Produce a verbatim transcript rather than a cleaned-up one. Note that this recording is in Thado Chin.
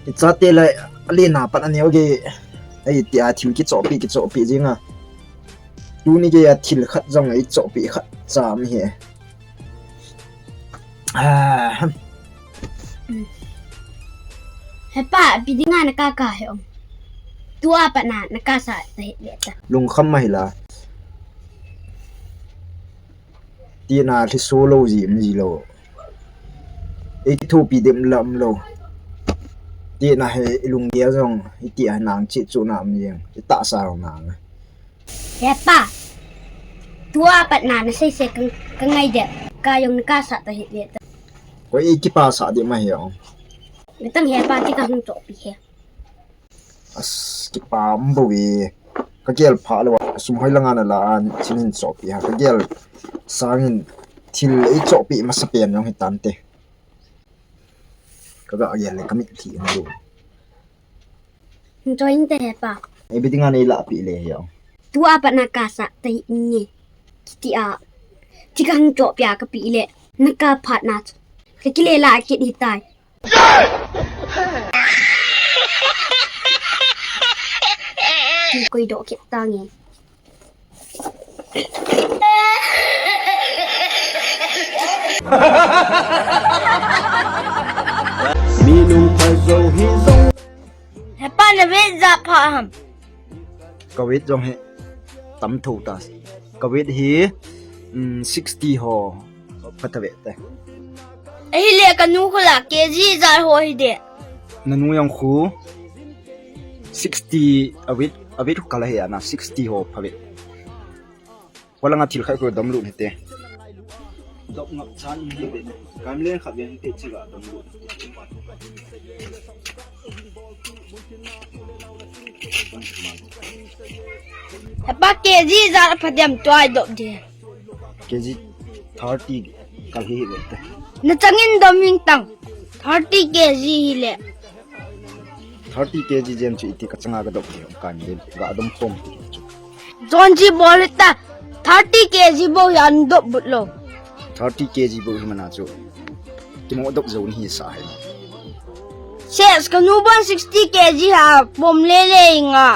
Ichate la, alena pat aneo ge. Ei, tia thil kichohpi, kichohpi jinga. Tuni geiya thil khat jong eichohpi khat cha mi he. Ah. Hepa, ipi dinga nakaka he ong. Tua pat na, nakasa ta hih le ta. Lungkham ma hila. Tina lhiso lou ji, um ji lou. Eithopi dem lam lou. Tina he ilunggel jong, iti a nang chi chu na um jeng. Itahsa nang. Hepa. Tua pat na, nasei se ka, ka ngai de. Ka jong nakasa ta hih le ta. Koi ei kipasa de ma he ong. Nitang hepa, ti kahung chohpi he. As, kipa um bou e. Kagel pha lou a, sum hoi langa nala a, chin hin chohpi ha. Kagel sangin thil eichohpi masapen jong hitante. Kaga gel le kamitlhi um lou. Join te hepa. Ipi dinga neilahpi le he ong. Tua pat na kasa ta hih nge. Kiti a. Ti kahung chohpi a kapi le. Naka phat na chu. Kakile la kit hitai. Koi doh kit tange. Mi nung pha jo hi jong. Hepa, na weight ijat pha ham? Ka weight jong hi tam tho ta. Ka weight hi, um, sixty ho pha ta ve te. Ahile kanu khu la K G ijat ho hi de? Nanu jong khu sixty a weight, a weight khu kala he ana sixty ho pha ve. Walanga thil khat ko dom lut hite. Dom ngap chan hi be. Kam le khat be hite chiga dom lut. Hepa, K G ijat pha dem tua idop de? K G thirty kal hi be te. Na changin dom ing tang. Thirty K G hi le. Thirty K G jen chu iti ka changa ka dop ding kan den ga dom pom ti chu. Jon ji bol ta thirty K G bou hi an dop but lou. Thirty K G bou hi mana chu. Kimo dop jo ni hi sa hai. Ses kanu bon sixty K G ha pom le le inga.